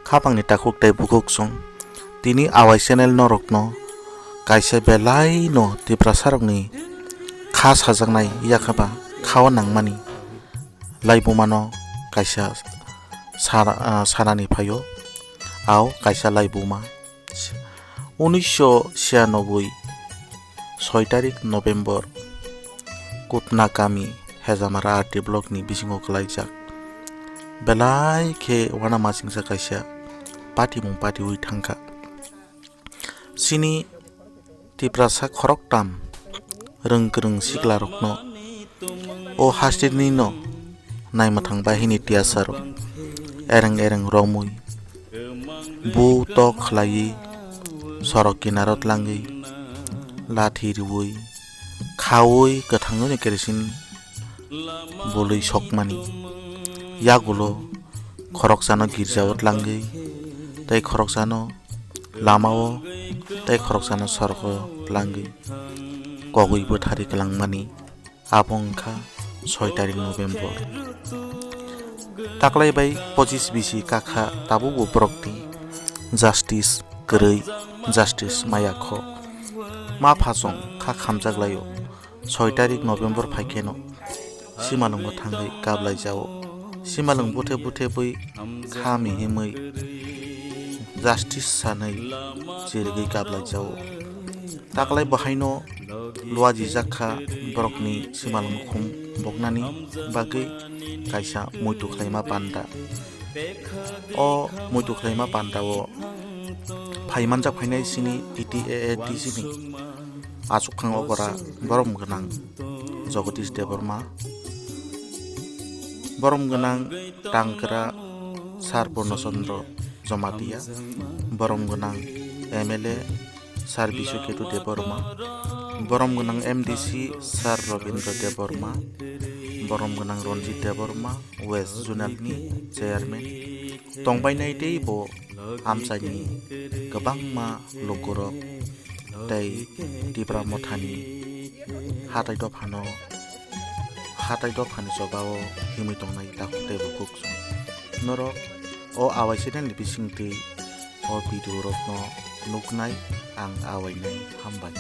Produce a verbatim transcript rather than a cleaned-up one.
Khapangni takhuk tei bukhuk song. Tini Awai channel norokno kaisa belai no Tiprasa rokni kha sajaknai yakhaba khao nangmani laibuma no kaisa sara-, ah, sanani phaio. Ao kaisa laibuma. Unisho chiyanoboi soi tarik November, Kutna kami, Hejamara R T block ni bisingo kwlaijak. Belai khe uanamasingcha kaisa patimung patiui thangkha. Chini Tiprasa khoroktham rwng kwrwng siklarokno o hasteni no naimwthang bahini tiyasarok ereng ereng romwi bu tok khlaiwi sorok kinaro tlangwi lathi rwui khaui kwthangno ni kerosin bului sokmani yagulo khoroksano girjao tlangwi tei khoroksano lamao tei khoroksano sorogo tlangwi kogwi bwthari kwlangmani. Abo wngkha soi tarik November. Taklai bai pochis bisi kakha tabukbo borokni justice kwrwi, justice maya kho. Ma phasong kha khamjak laio. Soi tarik November phaikheno simalwngo thangwi kablai jao. Simalwng buthe buthe bui kha mihimwi justice sanwi chirigwi kablai jao. Taklai bahaino luajijak kha borokni simalwng khum boknani bagwi kaisa muitu khlaima panda. O muitu khlaima panda o phaimanjak phainai chini T T A A D C ni achukthang okora borom gwnang Jagadish Debbarma, borom gwnang tangkra Sir Purno Chandra Jamatia, borom gwnang M L A Sir Biswaketu Debbarma, borom gwnang M D C Sir Rabindra Debbarma, borom gwnang Ranjit Debbarma, West Zonal ni chairman, tongbainai tei bo amchaini kwbangma lukurok tei Tipra Mothani hatai dophano, hatai dophani chobao himwi tongnai takhuk tei bukhuk song. Norok o Awai channel ni bisingtwi o video rokno nuknai ang awainai hambai.